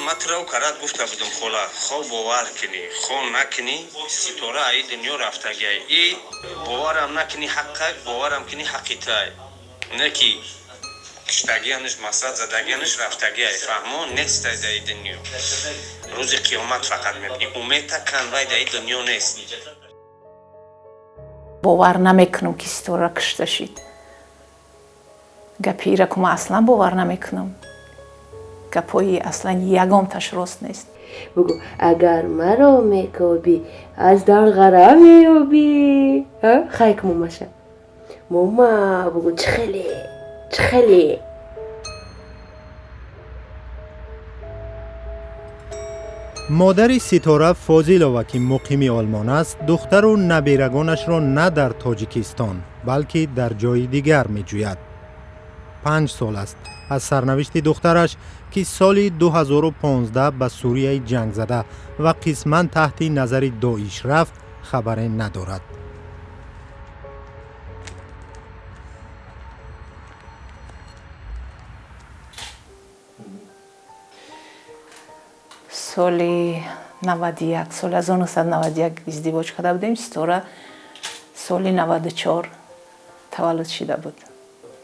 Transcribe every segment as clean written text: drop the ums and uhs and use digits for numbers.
Ман туро карат гуфта будам, хола, хо бовар кунӣ, хо накунӣ, Ситора аи дунё рафтагиай. И боварам накунӣ, ҳаққак, боварам кунӣ, ҳаққи тай. Не ки киштагианаш, масрат задагианаш, рафтагиай, фаҳмо, нестай даи дунё. Рӯзи қиёмат фақат мебинӣ. Умедта кан, вай даи дунё нест. Бовар намекунам, ки Ситора кушта шид. Гапи ира ку ман аслан бовар намекунам. Гапҳои аслан ягонташ рост нест. Бугӯ, агар маро мекобӣ, аз данғара меёбӣ. Хайк, момаша, мома, бугӯ, чӣ хеле, чӣ хеле. Модари Ситора Фозилова, ки муқими Олмон аст, духтару наберагонашро на дар Тоҷикистон, балки дар ҷои дигар меҷӯяд. 5 сол аст, аз сарнавишти духтараш, ки соли 2015 ба Сурияи ҷангзада ва қисман таҳти назари Доиш рафт, хабаре надорад. Соли 91, соли 1991 издивоҷ карда будем. Ситора соли 94 таваллуд шида буд.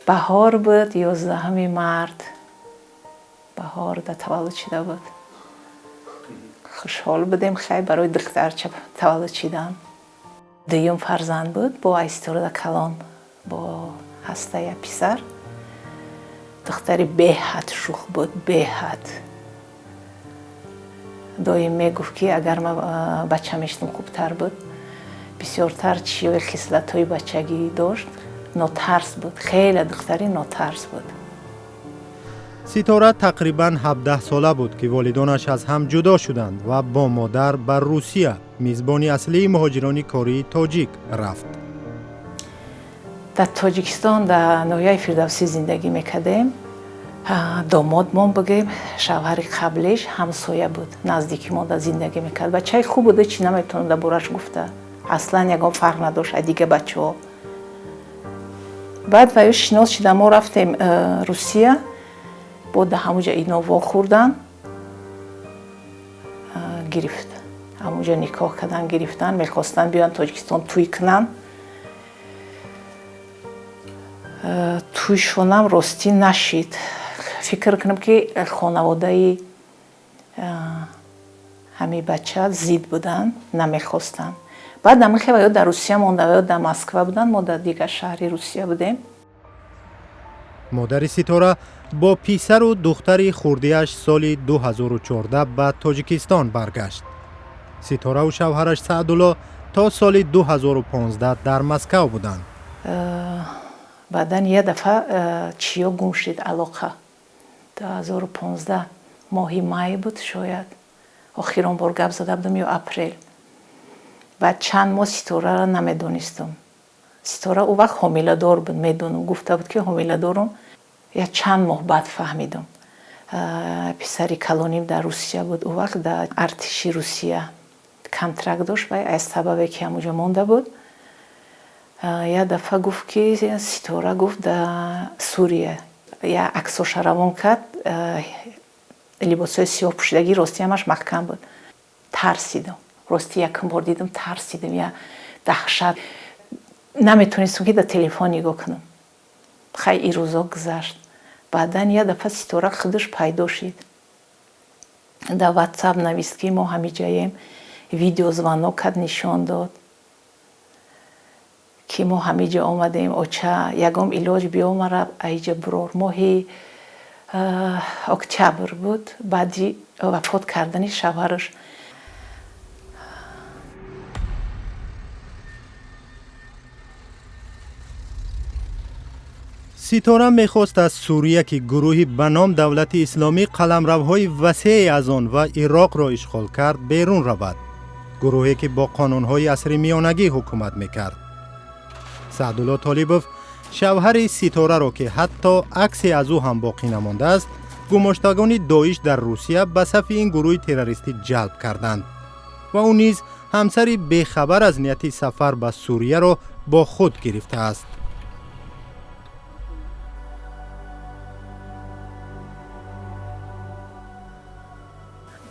Баҳор буд, 11 март, баҳор да таваллуд шида буд. Хушҳол будем, хай, барои духтарча таваллуд шидан. Дуюм фарзанд буд, бо ай Ситорада калон бо ҳаста я писар. Духтари беҳад шух буд, беҳад. Доим мегуфт, ки агар ман бача мешудам, хубтар буд. Бисёртар чиёи хислатҳои бачагӣ дошт. Нотарс буд, хеле духтари нотарс буд. Ситора тақрибан 17 сола буд, ки волидонаш аз ҳам ҷудо шуданд ва бо модар ба Русия, мизбони аслии муҳоҷирони кории тоҷик, рафт. Дар Тоҷикистон, дар ноҳияи Фирдавсӣ зиндагӣ мекардем. Домодмон, бигем, шавҳари қаблиш, ҳамсоя буд, наздики мо да зиндагӣ мекард. Бачаи хуб буда, чӣ наметавонам дар бораш гуфта, аслан ягон фарқ надошт аз дига бачаҳо. Баъд ва ё шинос шида, мо рафтем Русия. Бо да ҳамуҷа ино вохӯрдан, гирифт, ҳамуҷа никоҳ кардан, гирифтан. Мехостанд биёянд Тоҷикистон, тӯй кунанд. Тӯйшонам ростӣ нашид. Фикр кунам, ки хонаводаи ҳамин бача зид буданд, намехостанд. Баъд амихе ё дар Русия монда, ё дар Москва буданд, мо дар дигар шаҳри Русия будем. Модари Ситора бо писару духтари хурдиаш соли 2014 ба Тоҷикистон баргашт. Ситораву шавҳараш Саъдулло то соли 2015 дар Москав буданд. Баъдан як дафъа чиё гум шид алоқа. 2015 моҳи май буд шояд, охирон бор гап зада будам, ё апрел. Баъд чанд моҳ Ситораро намедонистам. Ситора ӯ вақт ҳомиладор буд, медонам, гуфта буд, ки ҳомиладорум. Як чанд моҳ баъд фаҳмидам. Писари калоним дар Русия буд ӯ вақт, дар артиши Русия контракт дошт. Вай аз сабабе ки ҳамуҷо монда буд. Як дафъа гуфт, ки Ситора, гуфт, дар Сурия. Як аксоша равон кард, либосҳои сиёҳ пӯшидагӣ, ростӣ ҳамаш маҳкам буд. Тарсидам, ростӣ, якум бор дидам, тарсидам, я даҳшат. Наметонистам, ки дар телефон нигоҳ кунам. Хай, и рӯзо гузашт. Баъдан як дафъа Ситора худаш пайдо шид, дар Ватсап навист, ки мо ҳамиҷаем. Видеозвонок кард, нишон дод, ки мо ҳамиҷа омадем, оча, ягон илоҷ биёмара аиҷа бурор. Моҳи октябр буд, баъди вафот кардани шавҳараш. Ситора мехост аз Сурия, ки гурӯҳи ба ном Давлати Исломӣ қаламравҳои васеъе аз он ва Ироқро ишғол кард, берун равад, гурӯҳе ки бо қонунҳои асри миёнагӣ ҳукумат мекард. Саъдулло Толибов, шавҳари Ситораро, ки ҳатто аксе аз ӯ ҳам боқӣ намондааст, гумоштагони Доиш дар Русия ба сафи ин гурӯҳи террористӣ ҷалб карданд ва ӯ низ ҳамсари бехабар аз нияти сафар ба Сурияро бо худ гирифтааст.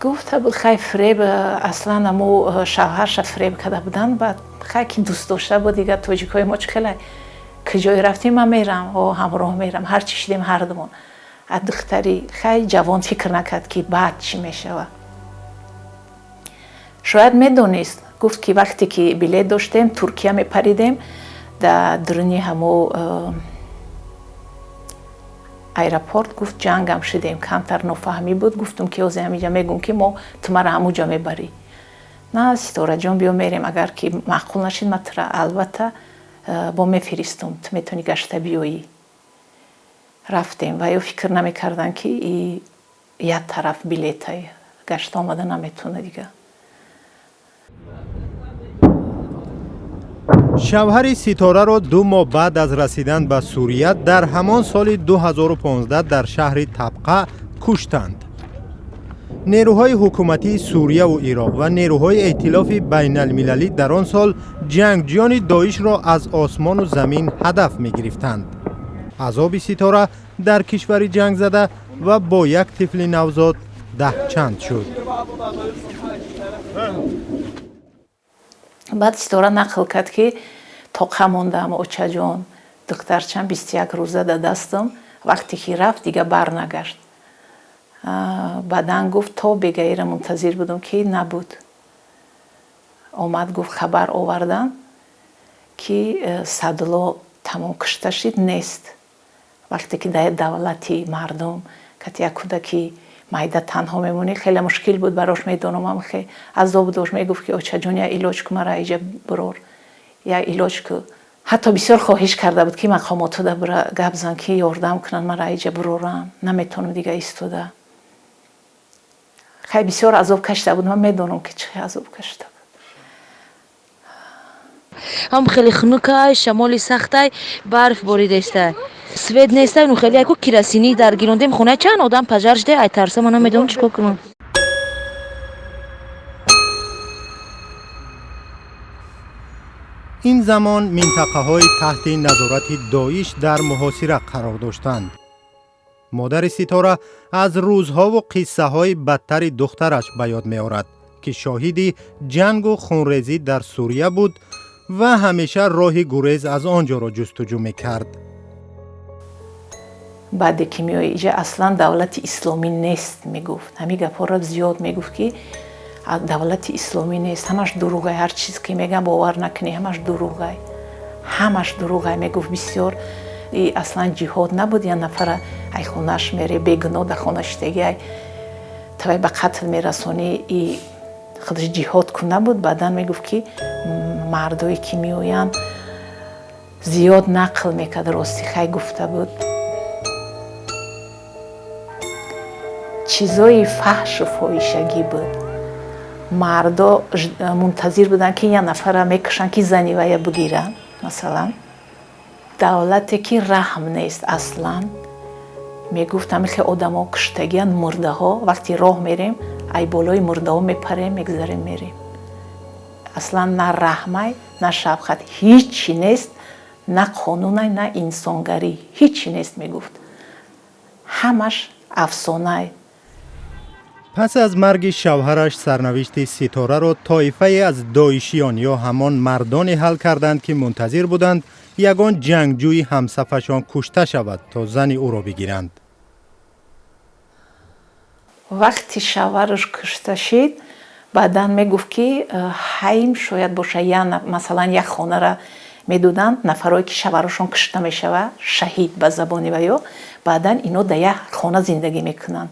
Гуфта буд, хай, фиреб, аслан амо шавҳарша фиреб карда буданд. Баъд хай, ки дӯст дошта буд, дигар тоҷикҳои мо чӣ хеле, куҷое рафтем, ман мерам, о ҳамроҳ мерам, ҳарчи шидем ҳардумон. А духтари хай ҷавон фикр накард, ки баъд чӣ мешавад. Шояд медонист. Гуфт, ки вақте ки билет доштем, Туркия мепаридем, дар дуруни ҳамо аэропорт, гуфт, ҷангам шидем, камтар нофаҳмӣ буд. Гуфтум, ки ҳозир ҳамиҷа мегӯм, ки мо ту мара ҳамуҷа мебарӣ. На, Ситораҷон, биё мерем, агар ки маъқул нашид, ман тура албатта бо мефиристум, ту метавонӣ гашта биёӣ. Рафтем ва ё фикр намекарданд, ки и як тараф билетай, гашта омада наметавона дига. Шавҳари Ситораро 2 моҳ баъд аз расидан ба Сурия дар ҳамон соли 2015 дар шаҳри Табқа куштанд. Нерӯҳои ҳукуматии Сурияву Ироқ ва нерӯҳои эътилофи байналмилалӣ дар он сол ҷангҷиёни Доишро аз осмону замин ҳадаф мегирифтанд. Азоби Ситора дар кишвари ҷангзада ва бо як тифли навзод даҳчанд шуд. Баъд Ситора нақл кард, ки тоқа мондам, очаҷон, духтарчам 21 рӯза дар дастам. Вақте ки рафт, дига барнагашт. Баъдан, гуфт, то бегаира мунтазир будам, ки набуд. Омад, гуфт, хабар овардан, ки Садло тамом кушта шид, нест. Вақте ки дар давлати мардум кати як кӯдаки майда танҳо мемонӣ, хеле мушкил буд барош, медонам, хе азоб дошт. Мегуфт, ки очаҷон, як илоҷ ку, мара иҷа бурор, як илоҷ ку. Ҳатто бисёр хоҳиш карда буд, ки мақомотода бура гап зан, ки ёрдам кунанд, мара иҷа бурорам, наметавонам дига истода. Хай, бисёр азоб кашида буд, ман медонам, ки чӣ азоб кашида буд. Ҳам хеле хунукай, шамоли сахтай, барф боридестай, свет нестай. Ну хеле яку керосин дар гирондем, хонаи чанд одам пожар шуда. Ай тарса ман намедонам чӣ кор кунам. Ин замон минтақаҳои таҳти назорати Доиш дар муҳосира қарор доштанд. Модари Ситора аз рӯзҳову қиссаҳои бадтари духтараш ба ёд меорад, ки шоҳиди ҷангу хунрезӣ дар Сурия буд ва ҳамеша роҳи гурез аз он ҷоро ҷустуҷӯ мекард. Баъде ки меои иҷа, аслан давлати исломӣ нест, мегуфт. Ҳамин гапҳоро зиёд мегуфт, ки давлати исломӣ нест, ҳамаш дурӯғай, ҳар чиз ки мегӯям, бовар накунӣ, ҳамаш дурӯғай, ҳамаш дурӯғай, мегуфт бисёр. И аслан ҷиҳод набуд, як нафара ай хонаш мере, бегуноҳ дар хона шиштагӣ, ай тавай ба қатл мерасонӣ, и худаш ҷиҳод ку набуд. Баъдан мегуфт, ки мардое ки меоянд, зиёд нақл мекард. Рости, хай, гуфта буд, чизои фаҳшу фоҳишагӣ буд. Мардо мунтазир буданд, ки як нафара мекушанд, ки зани вая бигиранд. Масалан, давлате ки раҳм нест аслан, мегуфт, ҳамихе одамо куштагиянд, мурдаҳо. Вақте роҳ мерем, ай болои мурдаҳо мепарем, мегузарем, мерем. Аслан на раҳмай, на шафқат, ҳичи нест, на қонунай, на инсонгарӣ, ҳичи нест, мегуфт, ҳамаш афсонай. Пас аз марги шавҳараш сарнавишти Ситораро тоифае аз доишиён ё ҳамон мардоне ҳал карданд, ки мунтазир буданд, ягон ҷангҷӯи ҳамсафашон кушта шавад, то зани ӯро бигиранд. Вақти шавҳараш кушта шид, баъдан мегуфт, ки ҳайм шояд боша, масалан, як хонара медоданд нафарое ки шавҳарашон кушта мешавад, шаҳид ба забони ваё. Баъдан ино дар як хона зиндагӣ мекунанд.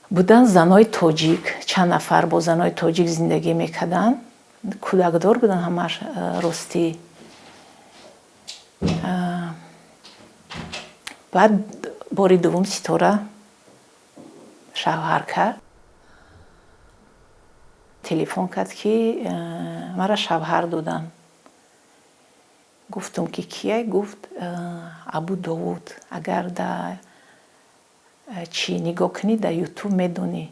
Буданд занои тоҷик, чанд нафар бо занои тоҷик зиндагӣ мекарданд, кӯдакдор буданд ҳамаш. Ростӣ, баъд бори дуввум Ситора шавҳар кард. Телефон кард, ки мара шавҳар доданд. Гуфтум, ки кия? Гуфт, Абу Довуд. Агар дар чӣ нигоҳ кунӣ, дар Ютуб, медонӣ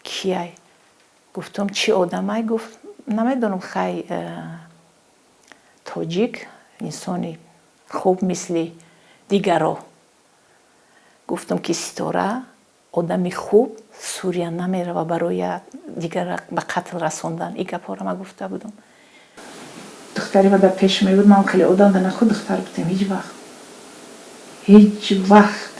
кияй. Гуфтум, чӣ одамай? Гуфт, намедонам, хай, тоҷик, инсони хуб, мисли дигаро. Гуфтум, ки Ситора одами хуб. Сурия намерава барои дигар ба қатл расондан. И гапҳоро ман гуфта будам. Духтари ма дар пеш мебуд, ман хеле одам да нахуд духтар будем ҳеҷ вақт. Ҳеҷ вақт.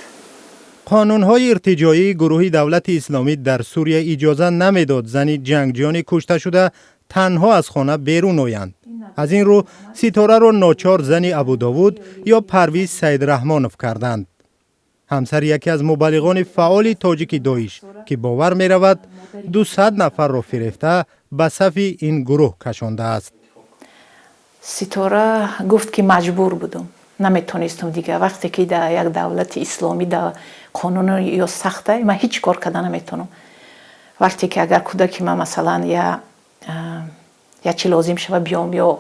Қонунҳои иртиҷоии гурӯҳи давлати исломӣ дар Сурия иҷоза намедод зани ҷангҷиёни кушташуда танҳо аз хона берун оянд. Аз ин рӯ Ситораро ночор зани Абудовуд ё Парвиз Саидраҳмонов карданд. Ҳамсари яке аз мубаллиғони фаъоли тоҷики Доиш, ки бовар меравад 200 нафарро фирефта ба сафи ин гурӯҳ кашондааст. Ситора гуфт, ки маҷбур будум, наметонистум дигар. Вақте ки дар як давлати исломӣ дар қонун ё сахта, ман ҳеҷ кор карда наметонам. Вақте ки агар кӯдаки ман, масалан, я чи лозим шава, биём ё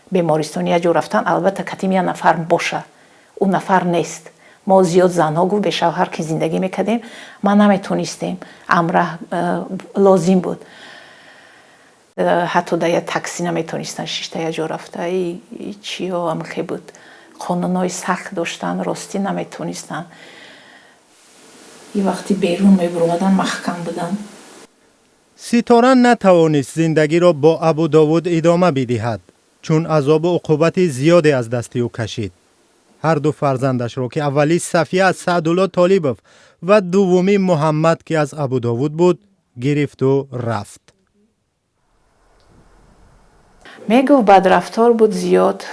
бемористон, я ҷо рафтан, албатта катим я нафар боша, ӯ нафар нест. Мо зиёд занҳо, гуфт, бешавҳар ки зиндагӣ мекардем, ман наметонистем, амраҳ лозим буд. Ҳатто дар я такси наметонистан шишта я ҷо рафта. Чиё амхе буд, қонунҳои сахт доштанд, ростӣ наметонистанд. И вақти берун мебуромадан, маҳкам буданд. Ситора натавонист зиндагиро бо Абудовуд идома бидиҳад, чун азобу уқубати зиёде аз дасти ӯ кашид. Ҳар ду фарзандашро, ки аввалӣ Сафия аз Саъдулло Толибов ва дуввумӣ Муҳаммад, ки аз Абудовуд буд, гирифту рафт. Мегуфт, бадрафтор буд зиёд,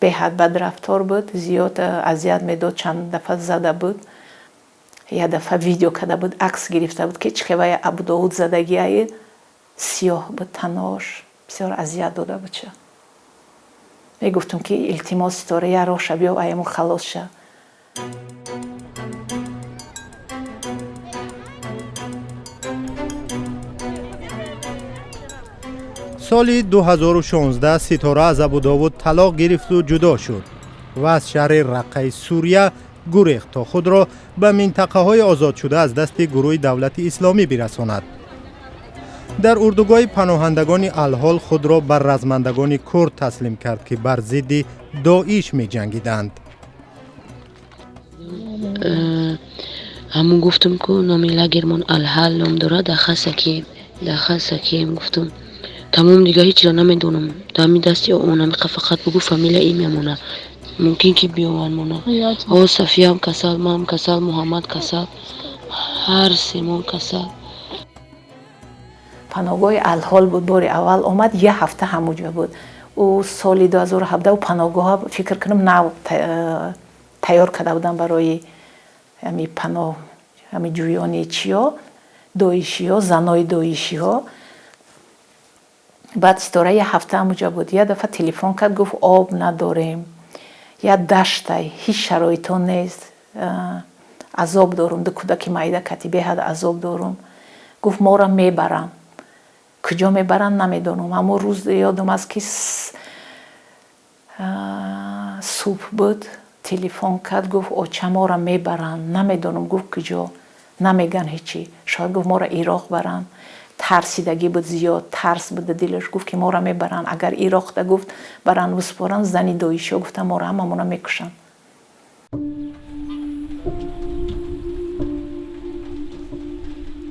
беҳад бадрафтор буд, зиёд азият медод, чанд дафъа зада буд. Як дафъа видео карда буд, акс гирифта буд, ки чӣ хел Абудовуд задагиае, сиёҳ буд танош, бисёр азият дода буд. Ча мегуфтум, ки илтимос, Ситора, я роҳ ша, биё, аяму халос ша. Соли 2016 Ситора аз Абудовуд талоқ гирифту ҷудо шуд ва аз шаҳри Раққаи Сурия гурехт, то худро ба минтақаҳои озодшуда аз дасти гурӯҳи давлати исломӣ бирасонад. Дар урдугоҳи паноҳандагони Алҳол худро бар размандагони курд таслим кард, ки бар зидди Доиш меҷангиданд. Ҳамун гуфтум, ку номи лагермон Алҳал ном дорад, дар Хасакием, гуфтум. Тамом, дига ҳечро намедонам. Дар дасти онамиқа фақат бугу фамилия, имя мона, мумкин ки биёванд мона. О, Сафиям касал, ман касал, Муҳаммад касал, ҳар семон касал. Паноҳгоҳи Алҳол буд. Бори аввал омад, як ҳафта ҳамуҷо буд. Ӯ соли 2017 ӯ паноҳгоҳа, фикр кунам, нав тайёр карда будам барои ҳами паноҳ, ҳами ҷӯёни чиё, доишиҳо, занои доишиҳо. Баъд Ситора як ҳафта ҳамуҷо буд. Як дафъа телефон кард, гуфт, об надорем, як даштай, ҳеҷ шароито нест, азоб дорум, ду кӯдаки майда кати беҳад азоб дорум. Гуфт, моро мебаранд, куҷо мебаранд, намедонам. Ҳамон рӯз ёдам аст, ки субҳ буд, телефон кард, гуфт, оча, моро мебаранд, намедонам, гуфт, куҷо, намеган ҳечи, шояд, гуфт, моро Ироқ баранд. Тарсидагӣ буд, зиёд тарс буда дилаш. Гуфт, ки моро мебаранд, агар Ироқда, гуфт, баранд, вуспоранд, зани доишиҳо, гуфта, моро ҳамамона мекушанд.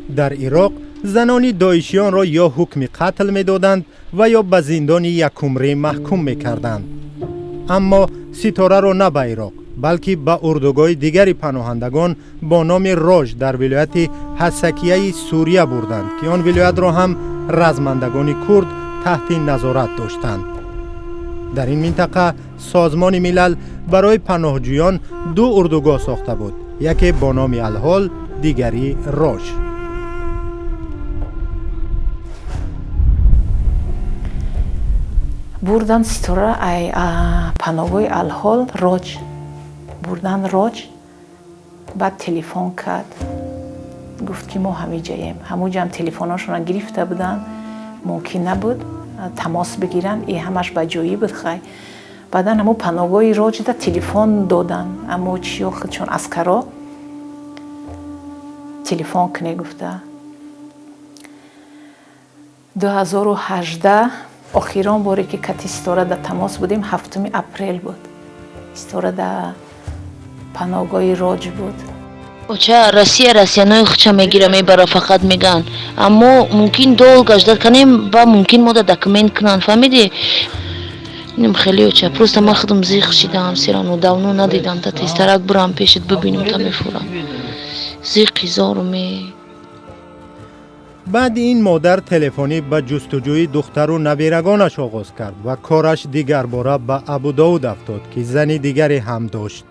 Дар Ироқ занони доишиёнро ё ҳукми қатл медоданд ва ё ба зиндони якумрӣ маҳкум мекарданд. Аммо Ситораро на ба Ироқ, балки ба урдугоҳи дигари паноҳандагон бо номи Рож дар вилояти Ҳасакияи Сурия бурданд, ки он вилоятро ҳам размандагони курд таҳти назорат доштанд. Дар ин минтақа Созмони Милал барои паноҳҷӯён ду урдугоҳ сохта буд, яке бо номи Алҳол, дигари Рож. Бурдан Ситора ай паноҳгоҳи Алҳол Роҷ бурдан. Роҷ баъд телефон кард, гуфт, ки мо ҳамиҷаем. Ҳамуҷаам телефонҳошонро гирифта буданд, мумкин набуд тамос бигиранд, и ҳамаш ба ҷоӣ буд. Хай, баъдан ҳамо паноҳгоҳи Роҷда телефон додан, амо чиё чун аскаро телефон куне гуфта. 2018 охирон боре ки кати Ситора дар тамос будем, 7 апрел буд. Ситора дар паноҳгоҳи Роҷ буд. Оча, Россия россиянои худша мегира, мебара, фақат меган, аммо мумкин долго ждать канем, ба мумкин мода документ кунанд, фаҳмидӣ? Инам хеле, оча, просто ман худам зиқ шидаам, серано давно надидам, та тезтарак бурам пешит, бибинам, та мефурам, зиқи зоруме. Баъди ин модар телефонӣ ба ҷустуҷӯи духтару набирагонаш оғоз кард ва кораш дигарбора ба Абудовуд афтод, ки зани дигаре ҳам дошт.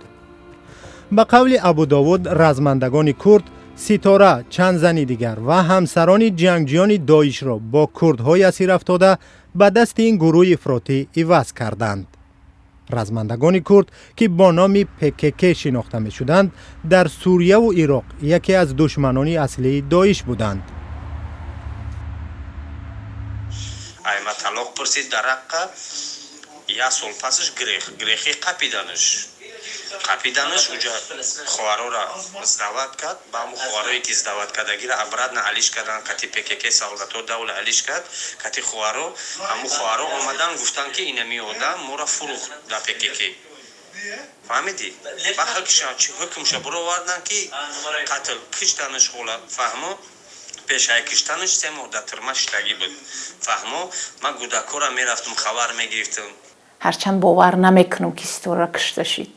Ба қавли Абудовуд, размандагони курд Ситора, чанд зани дигар ва ҳамсарони ҷангҷиёни Доишро бо курдҳои асир афтода ба дасти ин гурӯҳи ифротӣ иваз карданд. Размандагони курд, ки бо номи ПКК шинохта мешуданд, дар Сурияву Ироқ яке аз душманони аслии Доиш буданд. Айма талоқ пурсид дар Раққа, як сол пасаш грех грехи қапиданаш, қапиданаш, уҷа хоҳарора сдавать кард, ба ҳамун хоҳарое ки сдавать кардагира обратно алиш кардан, кати ПКК солдато давла алиш кард кати хоҳаро. Ҳамун хоҳаро омадан, гуфтанд, ки инами одам моро фурӯхт дар ПКК, фаҳмидӣ? Ба ҳукмша буровардан, ки қатл, киштанаш. Хола, фаҳмо, пешаи киштанаш 3 моҳ дар тюрьма шиштагӣ буд, фаҳмо. Ман гудакора мерафтум, хабар мегирифтам. Ҳарчанд бовар намекунам, ки Ситора кушта шид.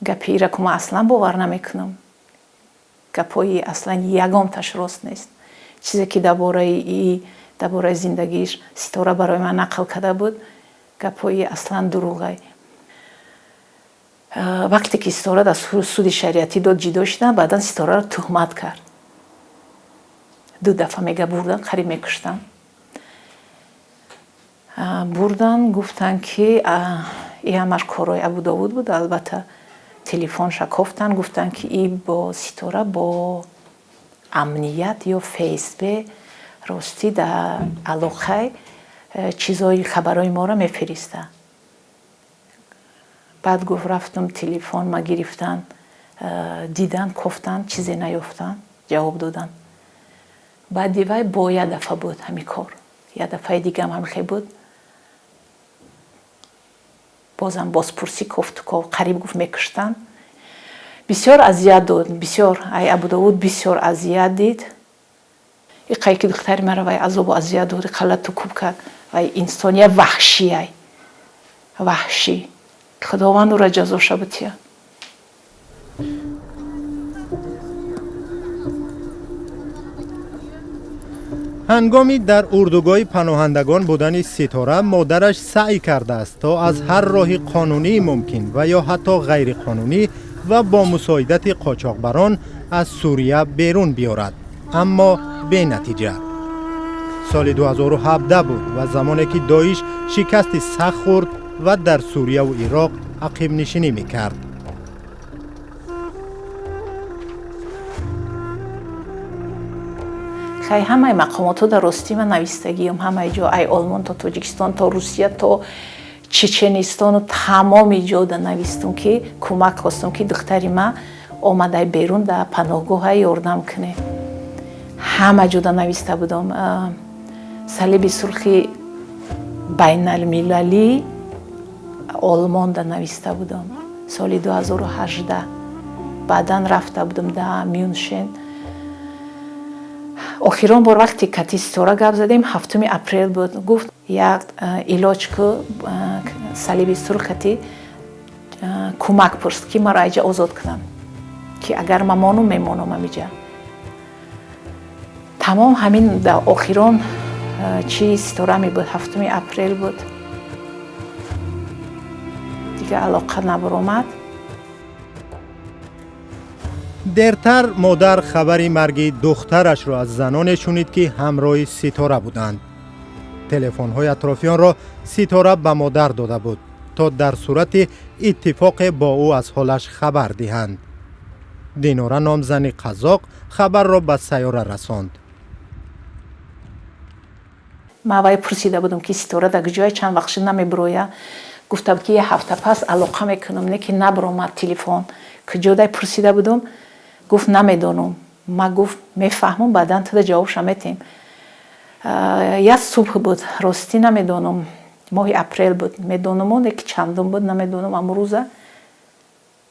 Гапи ира ку ман аслан бовар намекунам. Гапҳои аслан ягонташ рост нест. Чизе ки дар бораи и дар бораи зиндагиаш Ситора барои ман нақл карда буд, гапҳои аслан дурӯғай. Вақте ки Ситора дар суди шариатӣ дод, ҷидо шуданд, баъдан Ситораро туҳмат кард. Ду дафъа мега бурдан, қариб мекуштанд. Бурдан, гуфтанд, ки и ҳамаш корҳои Абудовуд буд. Албатта, телефонша кофтанд, гуфтанд, ки и бо Ситора бо амният ё ФСБ ростӣ дар алоқай, чизои хабарҳои моро мефиристад. Баъд гуфт, рафтум, телефон ма гирифтанд, дидан, кофтанд, чизе наёфтанд, ҷавоб доданд. Баъди вай бо як дафъа буд ҳамин кор, як дафъаи дигаам ҳамихе буд. Бозам бозпурсӣ, кофтуков, қариб гуфт мекуштанд. Бисёр азият дод, бисёр ай Абудовуд бисёр азият дид. Иқае ки духтари маро вай азобу азият дод, иқа лату куб кард. Вай инсон як ваҳшиай, ваҳшӣ. Худованд ӯро ҷазоша бутия. Ҳангоми дар урдугоҳи паноҳандагон будани Ситора, модараш саъй кардааст, то аз ҳар роҳи қонунии мумкин ва ё ҳатто ғайриқонунӣ ва бо мусоидати қочоқбарон аз Сурия берун биёрад, аммо бенатиҷа. Соли 2017 буд ва замоне ки Доиш шикасти сахт хӯрд ва дар Сурияву Ироқ ақибнишинӣ мекард. Хай, ҳамаи мақомотҳо дар ростӣ ман навистагиам, ҳамаи ҷо, ай Олмон то Тоҷикистон, то Русия, то Чеченистону тамоми ҷода навистум, ки кӯмак хостум, ки духтари ман омадай берун, дар паноҳгоҳа ёрдам кунед. Ҳама ҷода нависта будам. Салиби Сурхи байналмилалӣ Олмонда нависта будам соли 2018. Баъдан рафта будам дар Мюншен. Охирон бор вақте кати Ситора гап задем, 7 апрел буд. Гуфт, як илоҷ ку, Салиби Сурх кати кӯмак пурст, ки маро айҷа озод кунам, ки агар ман монум, мемонам амиҷа. Тамом, ҳамин дар охирон чи Ситора мебуд, 7 апрел буд. Дига алоқа набаромад. Дертар модар хабари марги духтарашро аз заноне шунид, ки ҳамроҳи Ситора буданд. Телефонҳои атрофиёнро Ситора ба модар дода буд, то дар сурати иттифоқе бо ӯ аз ҳолаш хабар диҳанд. Динора ном зани қазоқ хабарро ба Сайёра расонд. Ман вай пурсида будам, ки Ситора дар куҷое, чанд вақт шуд намебироя. Гуфта буд, ки як ҳафта пас алоқа мекунам, не ки набиромад телефон. Куҷодай пурсида будум, гуфт, намедонам. Ма гуфт, мефаҳмам, баъдан туда ҷавобша метем. Як субҳ буд, ростӣ намедонам, моҳи апрел буд, медонам, оне ки чандум буд намедонам. Амрӯза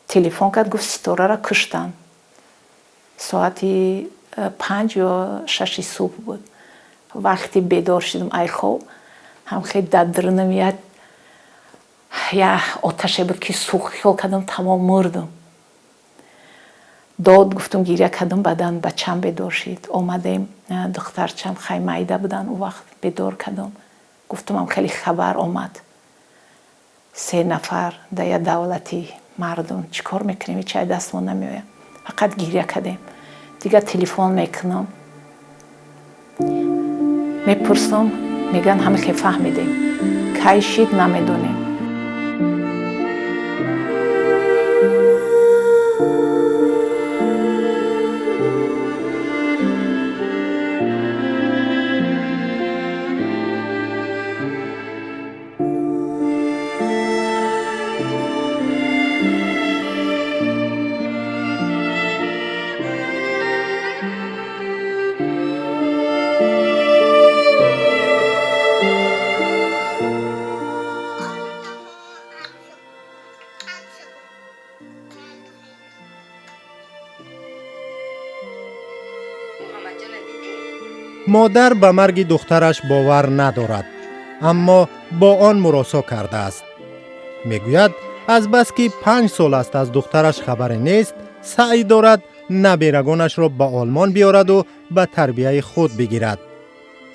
Телефон кард, гуфт, Ситорара куштанд. Соати 5 ё 6-и субҳ буд. Вақти бедор шудам ай хоб, ҳам хел дар дурунам як оташе буд, ки сӯхт. Хиёл кардам, тамом, мурдам. Дод гуфтум, гиря кардам. Баъдан бачам бедор шид, омадем. Духтарчам хай майда будан он вақт, бедор кардам, гуфтумам, хеле хабар омад, се нафар дар як давлати мардум, чӣ кор мекунем? Ҳеч ай дастмон намеояд. Фақат гиря кардем. Дигар телефон мекунам, мепурсам, мегӯянд, ҳама хел фаҳмидем, кай шид, намедонем. Модар ба марги духтараш бовар надорад, аммо бо он муросо кардааст. Мегӯяд, азбаски 5 сол аст аз духтараш хабаре нест, саъй дорад наберагонашро ба Олмон биёраду ба тарбияи худ бигирад.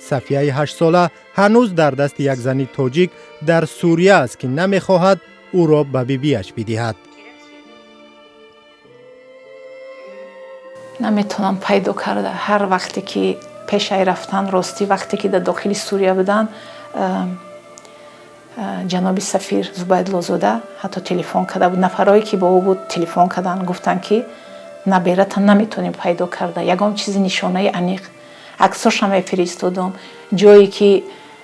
Сафияи 8-сола ҳанӯз дар дасти як зани тоҷик дар Сурия аст, ки намехоҳад ӯро ба бибиаш бидиҳад. Наметавонам пайдо карда. Ҳар вақте ки пешай рафтан, ростӣ, вақте ки дар дохили Сурия буданд, ҷаноби сафир Зубайдуллозода ҳатто телефон карда буд. Нафарое ки бо ӯ буд, телефон карданд, гуфтанд, ки наберата наметавонем пайдо карда, ягон чизи нишонаи аниқ. Аксошам мефиристодум, ҷое ки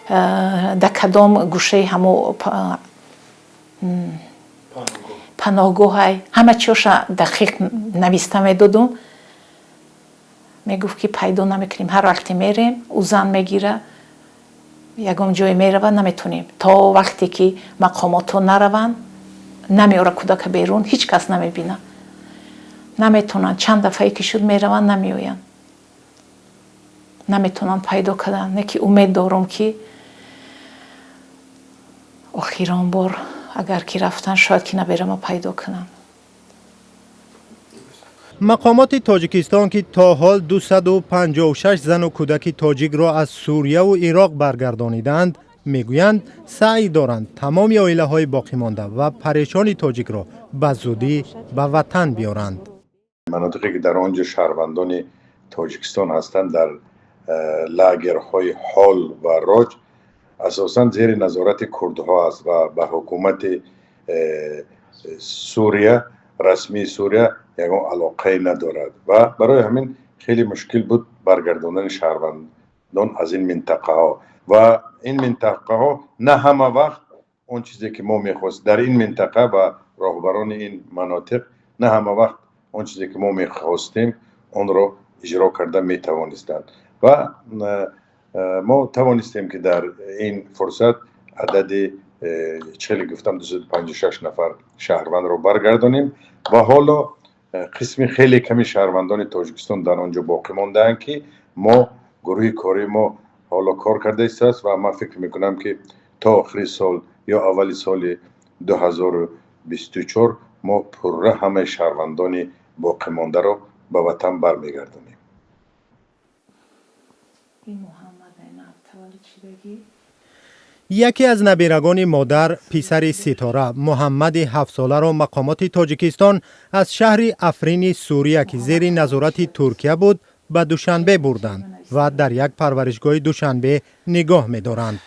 дар кадом гӯшаи ҳамо паноҳгоҳай, ҳама чиёша дақиқ нависта медодум. Мегуфт, ки пайдо намекунем, ҳар вақте мерем, ӯ зан мегира, ягон ҷое мерава, наметонем. То вақте ки мақомотҳо нараванд, намеора кӯдака берун, ҳеҷ кас намебина, наметонанд. Чанд дафъае ки шуд, мераванд, намеоянд, наметонанд пайдо кардан. Не ки умед дорам, ки охирон бор агар ки рафтан, шояд ки наберама пайдо кунанд. Мақомоти Тоҷикистон, ки то ҳол 256 зану кӯдаки тоҷикро аз Сурияву Ироқ баргардонидаанд, мегӯянд, саъй доранд тамоми оилаҳои боқимонда ва парешони тоҷикро ба зудӣ ба ватан биёранд. Манотиқе ки дар он ҷо шаҳрвандони Тоҷикистон ҳастанд, дар лагерҳои Ҳол ва Роҷ, асосан зери назорати курдҳо аст ва ба ҳукумати Сурия, расмии Сурия, ягон алоқае надорад ва барои ҳамин хеле мушкил буд баргардондани шаҳрвандон аз ин минтақаҳо. Ва ин минтақаҳо на ҳама вақт он чизе ки мо мехост, дар ин минтақа ва роҳбарони ин манотиқ на ҳама вақт он чизе ки мо мехостем, онро иҷро карда метавонистанд. Ва мо тавонистем, ки дар ин фурсат адади чхеле гуфтам, 256 нафар шаҳрвандро баргардонем. Ва ҳоло қисми хеле ками шаҳрвандони Тоҷикистон дар он ҷо боқӣ мондаанд, ки мо гурӯҳи кории мо ҳоло кор карда истааст. Ва ман фикр мекунам, ки то охири сол ё аввали соли 2024 мо пурра ҳамаи шаҳрвандони боқимондаро ба ватан бармегардонем. Ин Муҳаммад таваллуд шудагӣ. Яке аз набирагони модар, писари Ситора, Муҳаммади 7-соларо мақомоти Тоҷикистон аз шаҳри Африни Сурия, ки зери назорати Туркия буд, ба Душанбе бурданд ва дар як парваришгоҳи Душанбе нигоҳ медоранд.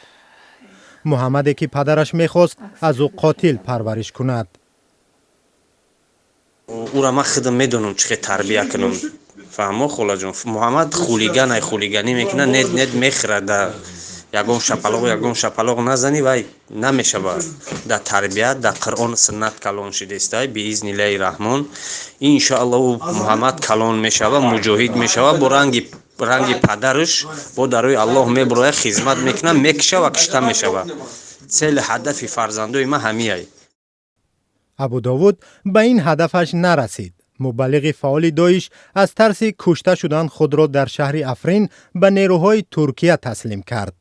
Муҳаммаде, ки падараш мехост аз ӯ қотил парвариш кунад. Ӯра ман худам медонам, чӣ хел тарбия кунам. Фаҳмо, холаҷон, Муҳаммад хулиганай, хулиганӣ мекунад, нет нет мехӯрад. Да ягон шапалоқ, ягон шапалоқ назанӣ, вай намешавад. Дар тарбият, дар Қуръону суннат калон шудестай. Биизниллаҳи раҳмон, иншоалло, ӯ Муҳаммад калон мешава, муҷоҳид мешава, бо ранги падараш, бо дар рӯи Аллоҳ мебурояд, хизмат мекунад, мекиша ва кишта мешава. Цели ҳадафи фарзандои ман ҳамияй. Абу Довуд ба ин ҳадафаш нарасид. Мубаллиғи фаъоли Доиш аз тарси кушта шудан худро дар шаҳри Африн ба нерӯҳои Туркия таслим кард.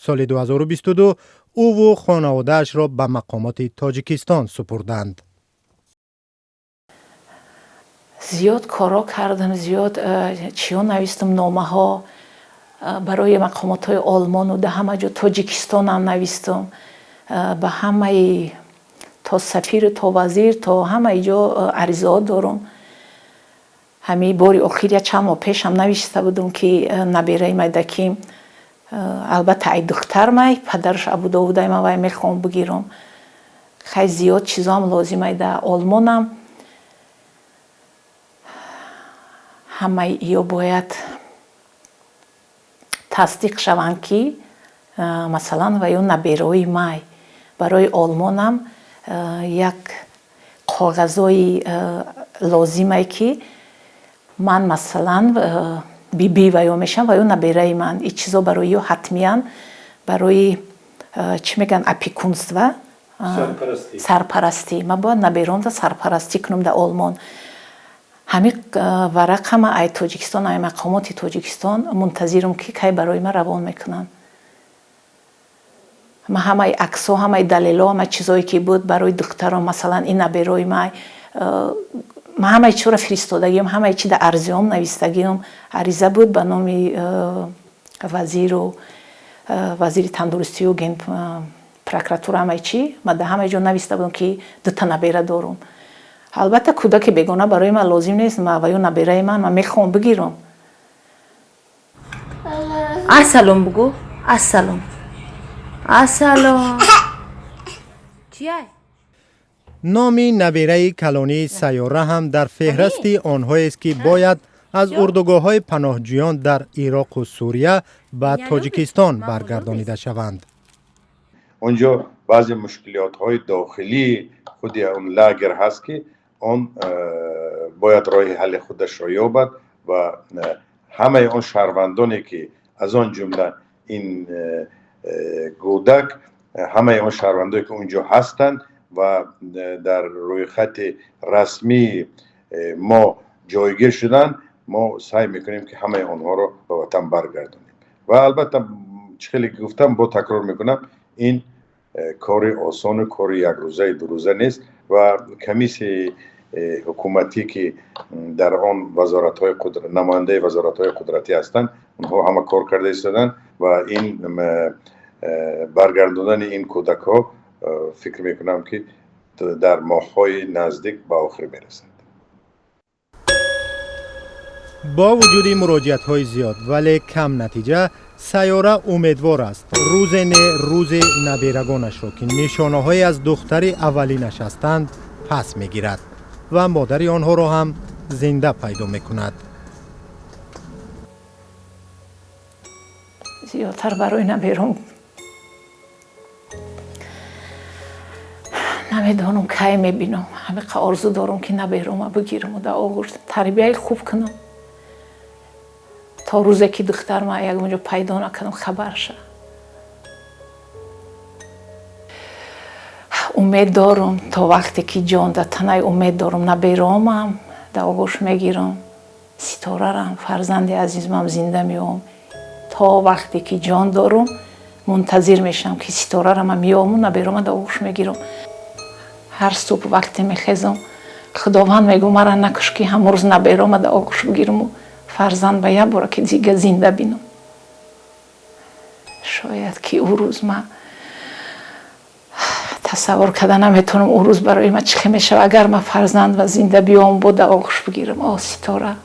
Соли 2022 ӯву хонаводаашро ба мақомоти Тоҷикистон супурданд. Зиёд корҳо кардам, зиёд чиё навистам, номаҳо барои мақомотҳои Олмону да ҳама ҷо, Тоҷикистонам навистам, ба ҳамаи, то сафиру, то вазир, то ҳамаи ҷо аризаҳо дорум. Ҳамин бори охир, я чанд моҳ пешам навишта будум, ки набераи майдаким, албатта, ай духтармай, падараш Абудовудай, ман вай мехоҳам бигирам. Хай, зиёд чизоам лозимай. Да Олмонам ҳамаи иё бояд тасдиқ шаванд, ки масалан ва ё набераҳои май. Барои Олмонам як коғазҳои лозимае, ки ман масалан биби ва ё мешавам ва ё набераи ман. Ин чизо барои ё ҳатмиян, барои чӣ мегӯянд, опекунство, сарпарастӣ. Ман бояд наберонда сарпарастӣ кунам дар Олмон. Ҳамин варақама ай Тоҷикистон, ай мақомоти Тоҷикистон мунтазирам, ки кай барои ман равон мекунанд. Ман ҳамаи аксҳо, ҳамаи далелҳо, ҳамаи чизое ки буд барои духтарон, масалан, ин наберои май, ман ҳамаи чизро фиристодагиам, ҳамаи чи дар арзиём навистагиам. Ариза буд ба номи вазиру вазири тандурустию ген прокуратура, ҳамаи чӣ. Ман дар ҳамаи ҷо нависта будам, ки дута набера дорум. Албатта, кӯдаки бегона барои ман лозим нест ва ё набераи ман, ман мехоҳам бигирам. Ассалом бугӯ, ассалом, ассалом, чияй? Номи набераи калонии Сайёра ҳам дар феҳрасти онҳоест, ки бояд аз урдугоҳҳои паноҳҷӯён дар Ироқу Сурия ба Тоҷикистон баргардонида шаванд. Он ҷо баъзе мушкилиётҳои дохилии худи он лагер ҳаст, ки он бояд роҳи ҳалли худашро ёбад ва ҳамаи он шаҳрвандоне, ки аз он ҷумла ин кӯдак, ҳамаи он шаҳрвандое, ки он ҷо ҳастанд ва дар рӯйхати расмии мо ҷойгир шуданд, мо саъй мекунем, ки ҳамаи онҳоро ба ватан баргардонем. Ва албатта, чӣ хеле ки гуфтам, бо такрор мекунам, ин кори осону кори якрӯзаи дурӯза нест ва комиссияи ҳукуматӣ, ки дар он вазоратҳои намояндаи вазоратҳои қудратӣ ҳастанд, онҳо ҳама кор карда истоданд ва ин баргардондани ин кӯдакҳо, фикр мекунам, ки дар моҳҳои наздик ба охир мерасад. Бо вуҷуди муроҷиатҳои зиёд, вале кам натиҷа, Сайёра умедвор аст, рӯзе не рӯзе наберагонашро, ки нишонаҳое аз духтари аввалинаш ҳастанд, пас мегирад ва модари онҳоро ҳам зинда пайдо мекунад. Зиёдтар барои набером. Намедонам, кай мебинам. Ҳамиқа орзу дорам, ки наберома бигираму дар оғӯш тарбияи хуб кунам, то рӯзе ки духтарма ягон ҷо пайдо накунам, хабарша. Умед дорум, то вақте ки ҷон дар танаи, умед дорум, наберомам дар оғӯш мегирам, Ситорарам, фарзанди азизмам зинда меом. То вақте ки ҷон дорум, мунтазир мешавам, ки Ситорарама меому, наберома дар оғӯш мегирам. Ҳар субҳ вақте мехезам, Худованд, мегӯ, мара накуш, ки ҳамон рӯз наберома дар оғӯш бигираму фарзанд ба як бора ки дига зинда бинам. Шояд ки ӯ рӯз ман тасаввур карда наметавонам, ӯ рӯз барои ман чӣ хел мешавад, агар ман фарзанд ва зинда биём, бо дар оғӯш бигирам. О, Ситора!